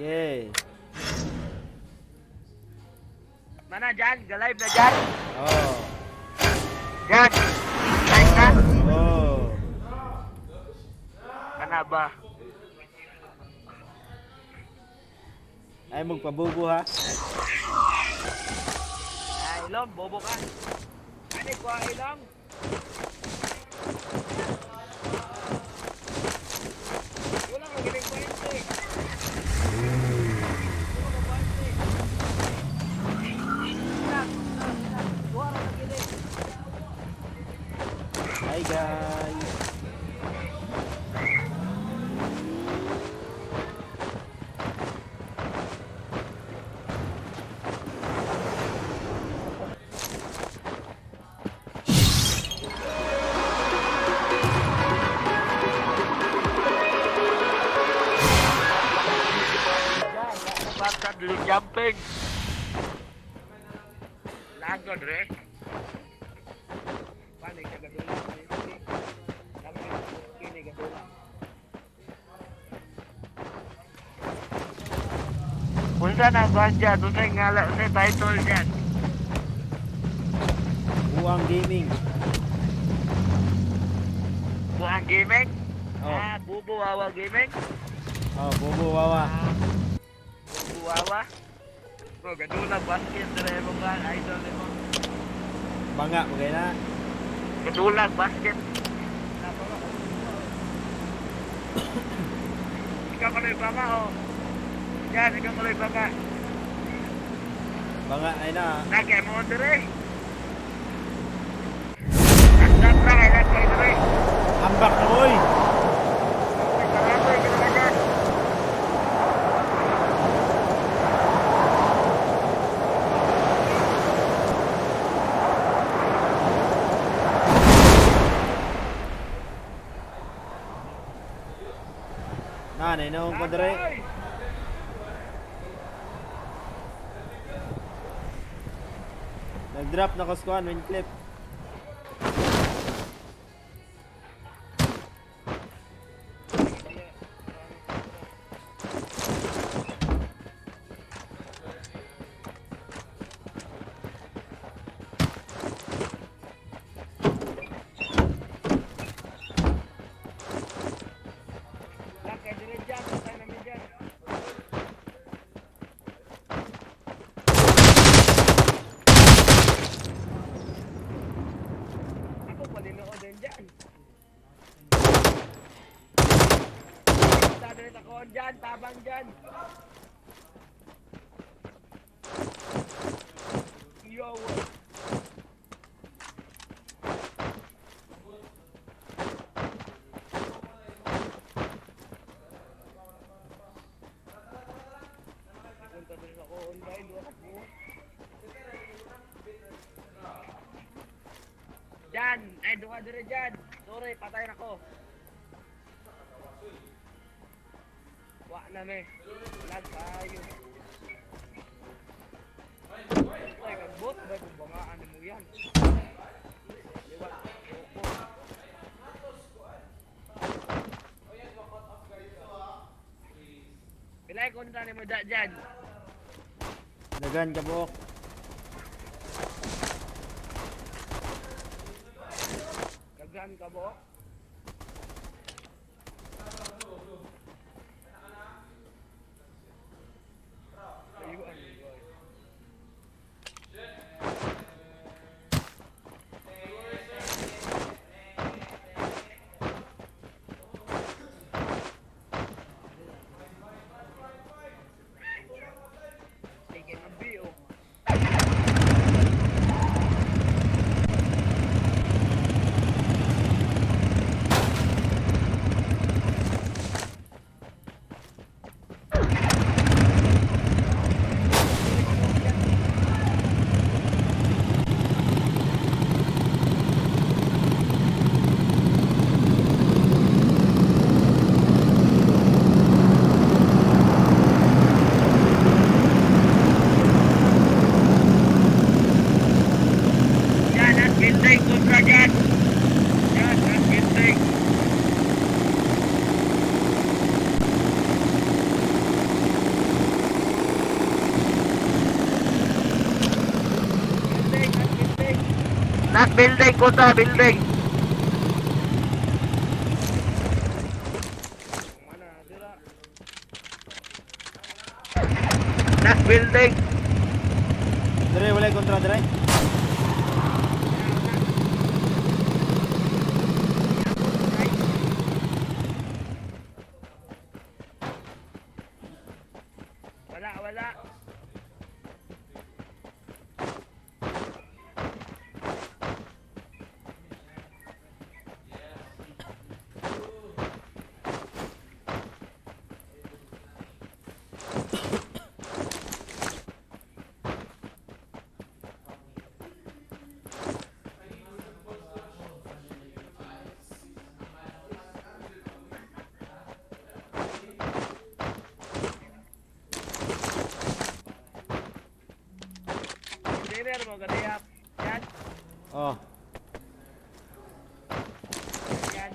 Sige. Mana dyan, galive na dyan. Oh. Dyan. Live na. Oh. Kana ba? Ay magpabubo ha. Ay, ilong, bobo ka. Ano ko, ilong? Wala ka giling kwento eh. Wala ka kwento eh. Wala, wala, wala. Wala ka giling. Hi guys. Dyan, basta jumping. Lago, dre. Paano yung kagadula? Kini gadula. Unsa na ba dyan? Unsa yung ngala? Unsa yung title dyan? Buang Gaming. Buang Gaming? Oh. Ah, Bubo Wawa Gaming? Oh, Bubo Wawa. Ah, Bubo Wawa? Bro, gadula basket dre mo ka, idol mo. Banga bagay na. Gadula basket. Ikaw kaloy banga oh. Yan, ikaw kaloy banga. Banga ay na. Nagay mo dire. Nagdap ra kay nagkay dire. Ambak na boy. Karaboy ka na dyan. Nanay na akong padre. Ay! Nag-drop na kaskuan win clip. Nagkay dire dyan, patay namin dyan. Ako pa din ako din dyan. Sa dire ako dyan, tabang dyan. Yo. Punta din ako online, duha ka buo. Dyan! Ay, duha dire dyan! Sorry, patay na ko. Wa na me. Lag tayo. Ay, kagbot ba kung bangaan mo yan? Liwat, loko. Pilay kontra ni mo dyan. Dagan ka buok. Daghan ka buok. Ayun, boy. Sige, mabi, oh. Building ko sa building. Nas building. Dire, wala kontra dire. Wala, wala. Container mo, ganyan. Yan, Oh. yan.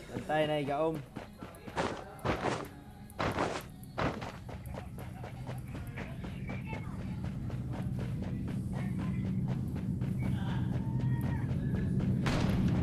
Bantay na igaom.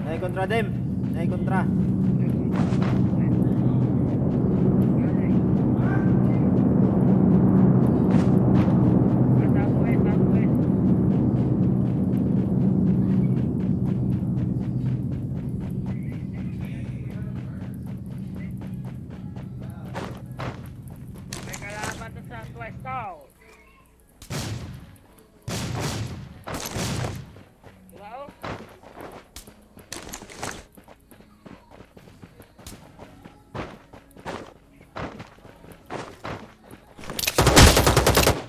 Nay kontra dem. Nay kontra. May kalaban na sa West Town. Diba, oh?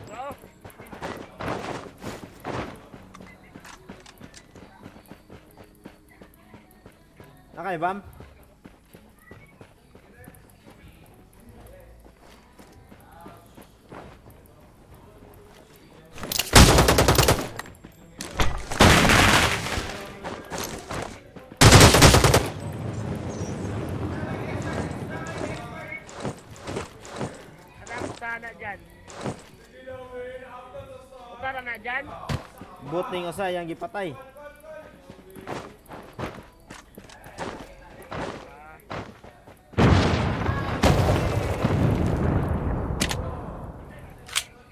Diba, oh? Nakay bam. Anong sana dyan? Utara na dyan? Bot ning usa yang gipatay.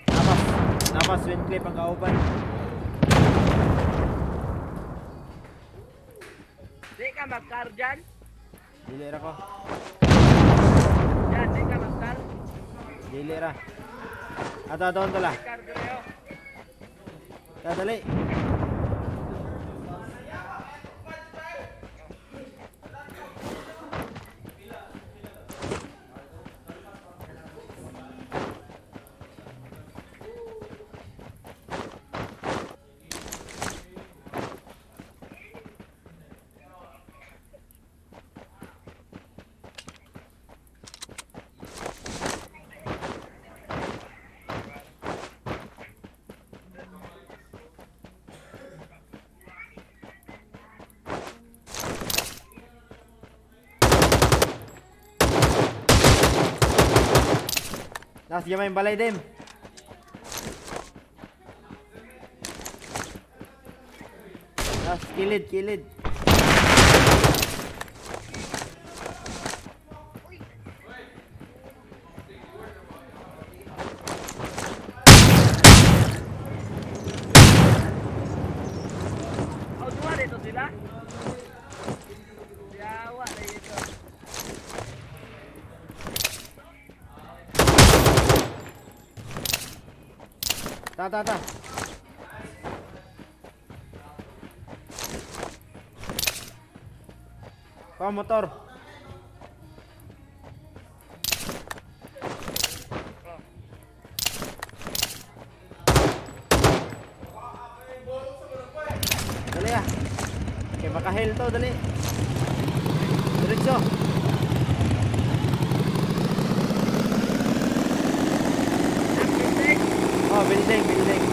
Napas, napas win clip ang kauban. Di ka mag-car dyan? Dili ra ko. Dyan, di ka mag-car? Dili ra. Ato ato ato la. Car dyan. Dadali. Nas gamay balay dem. Nas kilid kilid. Oh, duha dito sila? Yawa na dito. Ta ta ta. Pa motor. Dali ah. Kay makahel to, dali. Diretso. Building. Oh, building, building.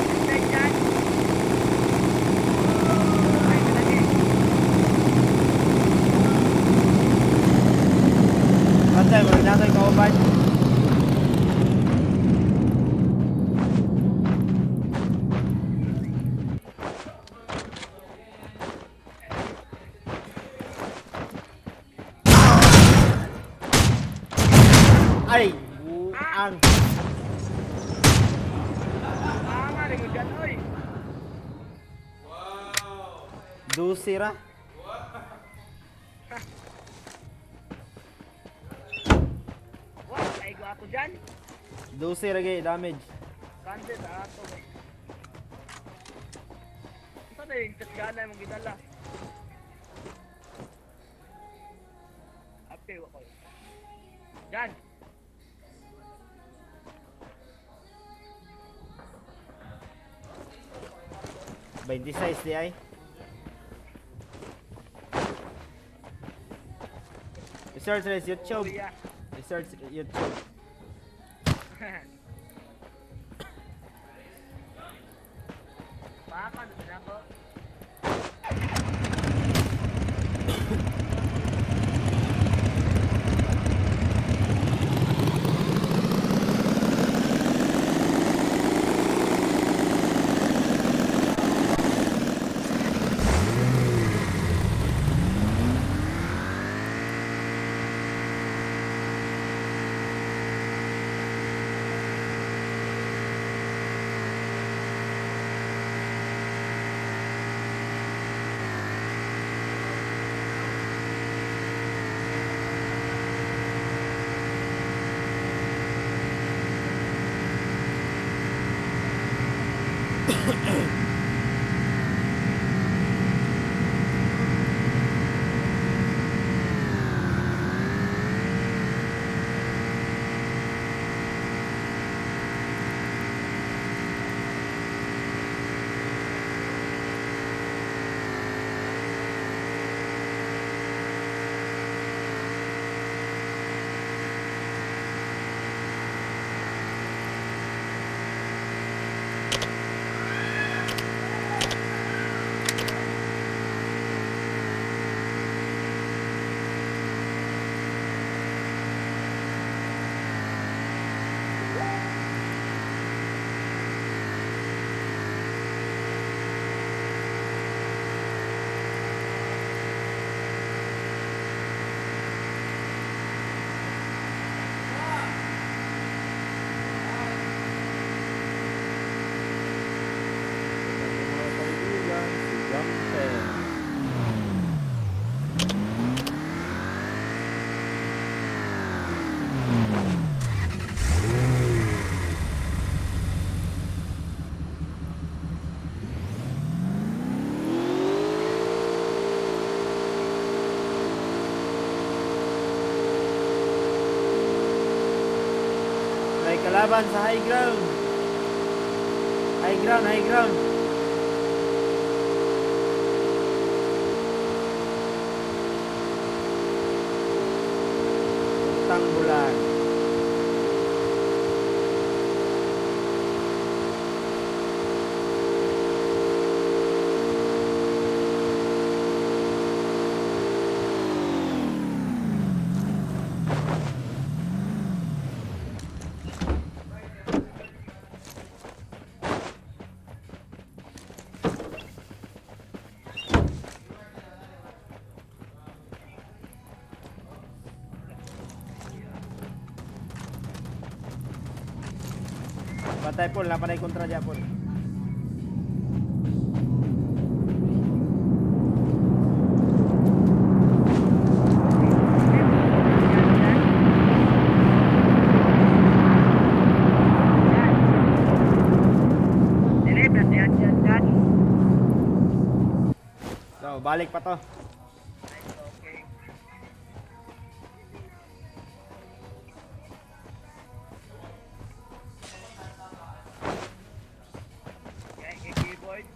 Building dyan. Ay, malaki. Bantay, murag na ito'y kauban. Ay, buang. Ah, nga rin mo dyan, oy. Dusi ra. Wow, kaigo ako dyan. Dusi ra gay damage. Kande sa ato. Saan na yung shotgun na mong gidala? Ape, wako. Dyan! 26 di ay. Research res YouTube. Kuya. Research YouTube. Baka, doon ako. Mga kaibigan, si Jumper. May kalaban sa high ground. High ground, high ground. Utang bulan. Patay po, lapanay kontra dyan po. Dili, yan, yan, yan. So, balik pa to. Okay. Okay, keyboard.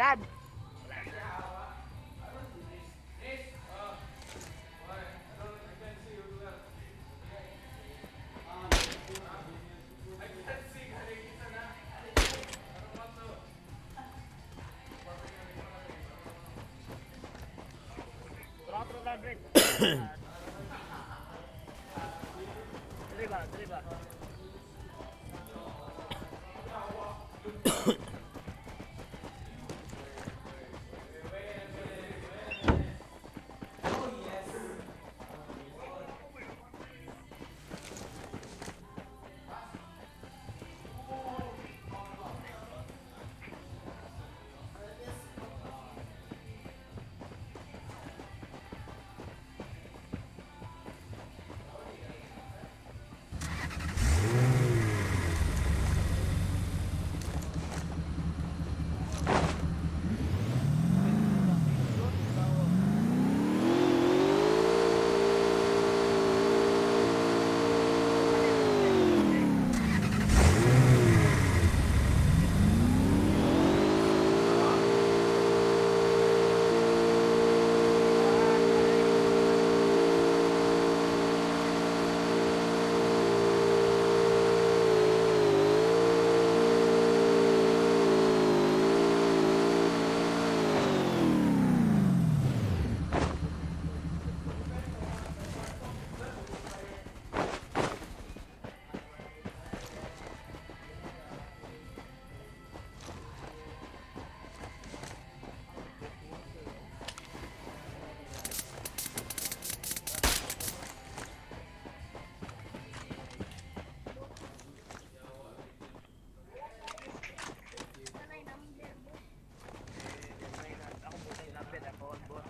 Dad! Tara, tara, break. Dali ba, dali ba? Ako muna yung lapit, ako on board.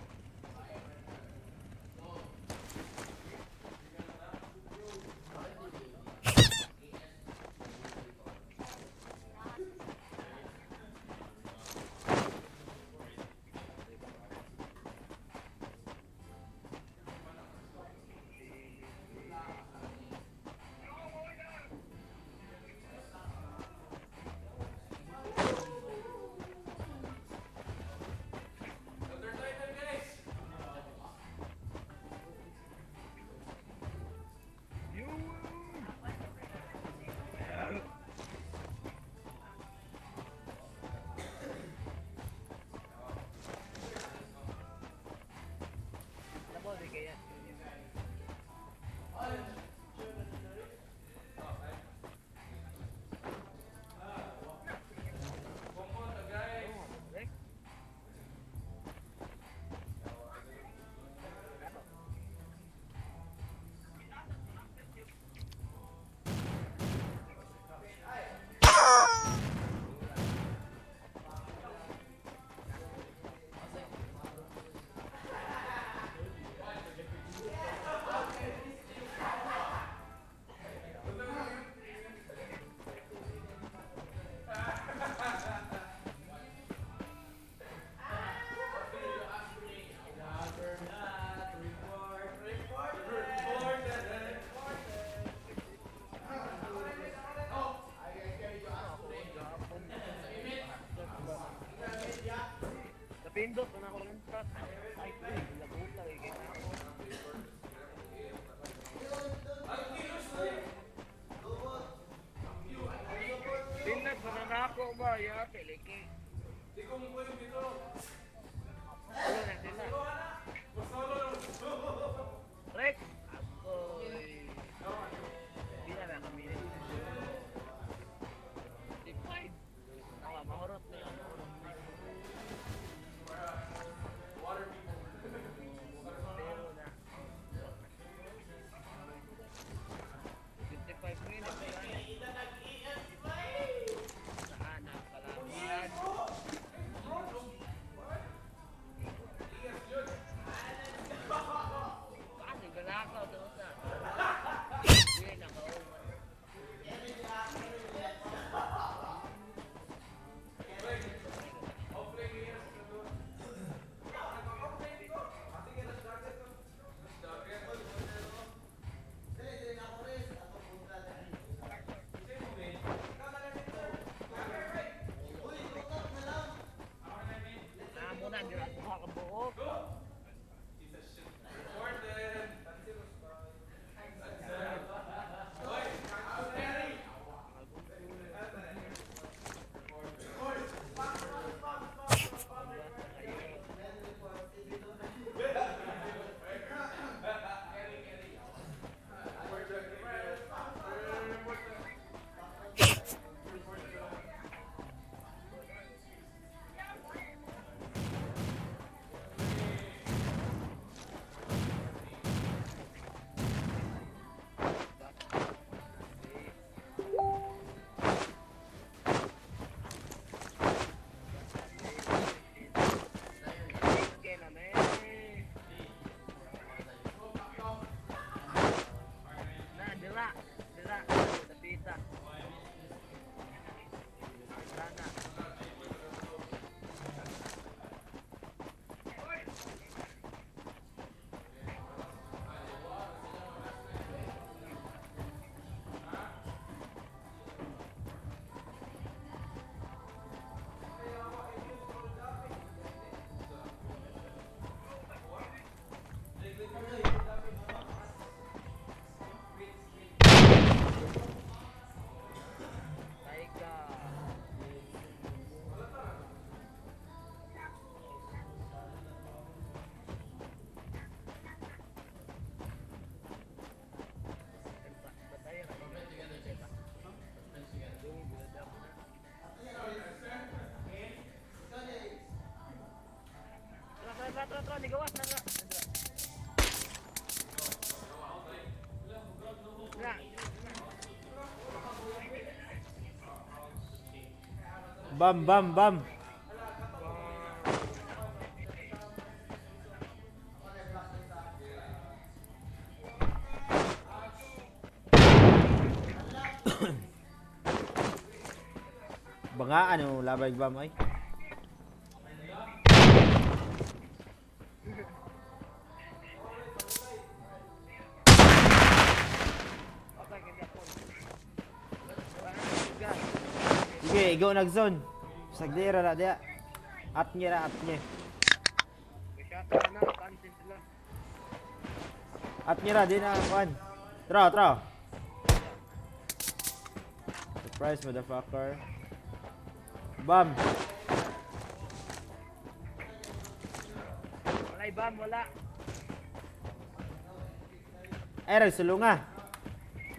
Labo, di kaya. Break. Napindot na ako ng truck. Ay, uy, labuta eh, kaya ako. Pindot na ako ba? Ya, piliki. Wala na sila. Rex! Agoy! Hindi na lang kami. 55. Ako, mahurot na yun. Mahurot na yun. Pero na. 55 minutes. Saan ang kalaban? Bam, bam, bam. Bangaan yung labay bam ay. Patay ka niya. Wala. Sige, ikaw nag-zone. Sagdira na diya. At niya ra, at niya. Kaya na, cancel sila. At niya ra, di na, kuan. Tara, tara. Surprise, motherfucker. Bam! Wala ibam, wala. Ay, rag, sulunga.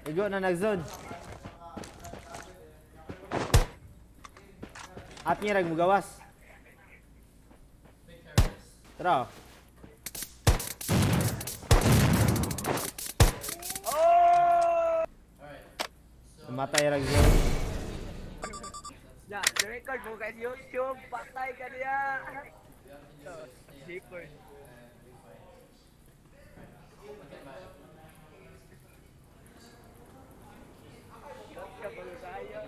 Igo na nag-zone. At niya rag mugawas. Tara. Oh! Namatay rag zone. Ya, record mo guys, YouTube, patay ka niya. So, zipper.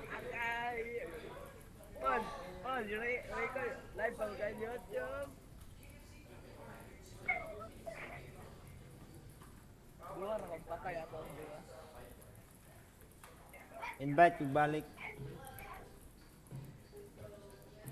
Akay! On, on, record, live pa mo guys, YouTube. Duha na kong patay ato, di ba? Invite, pagbalik.